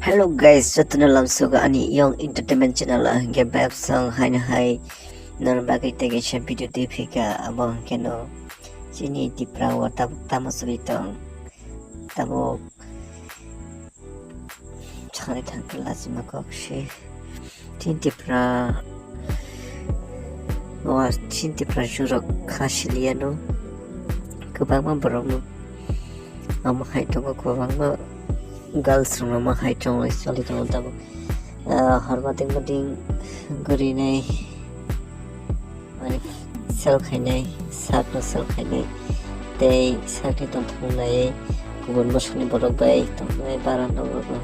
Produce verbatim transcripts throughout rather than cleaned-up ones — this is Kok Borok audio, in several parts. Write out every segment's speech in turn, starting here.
Hello guys, jotono lamsogo ani Young Entertainment channel o hwnkhe bebsong haino hai norok bagwi tei kaisa video twi phika, abo hwnkhe no chini Tipra o tabuk tamo choli tong, tabuk sakni thangkhe lachima kok se. Chini Tipra o, chini Tipra jurok kha siliyano kwbangma borokno. Omo hai tongo kwbangma girls rok omo hai tongo, choli tongo tabuk. Ah, hormating mating gurinai, mane sell khainai, sak no sell khainai, tei sak ni tongthok nai kubun bosong ni borok bai tongnai bara nogo bo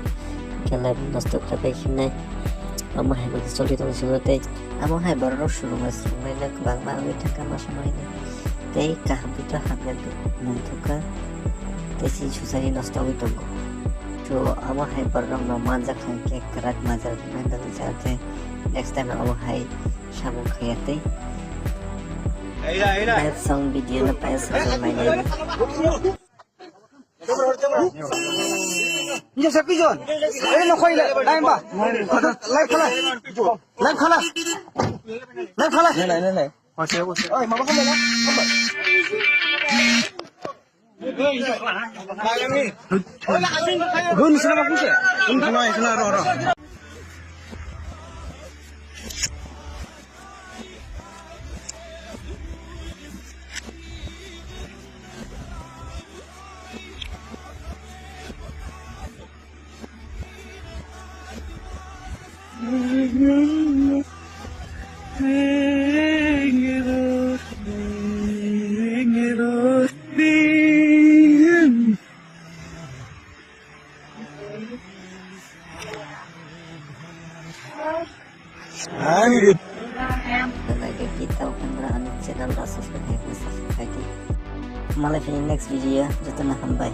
khe life nosto khlai pai khinai. Omo hai bo choli tongo siboro tei amo hai borok rok swrwngma swrwngnaino kwbangma wngwi thangkha ma samani tei kaham tei hamya nungthokha tei chini society nosto wngwi tongo. So amo hai borok rok no manjak kha khe kwrak majra rwknai bagwi jate next time amo hai samung khaya tei live song video no paisa mainai. Ini sepi John. Ini no koi lai ba. Live khala. Live khala. Live khala. Oi, mama khala. Gun sila ba kuse. Gun sila, sila ro ro. Belai khe kita ukhungra ani channel no subscribe khaikhe subscribe khaidi. Malai phini next video, jotono hambai.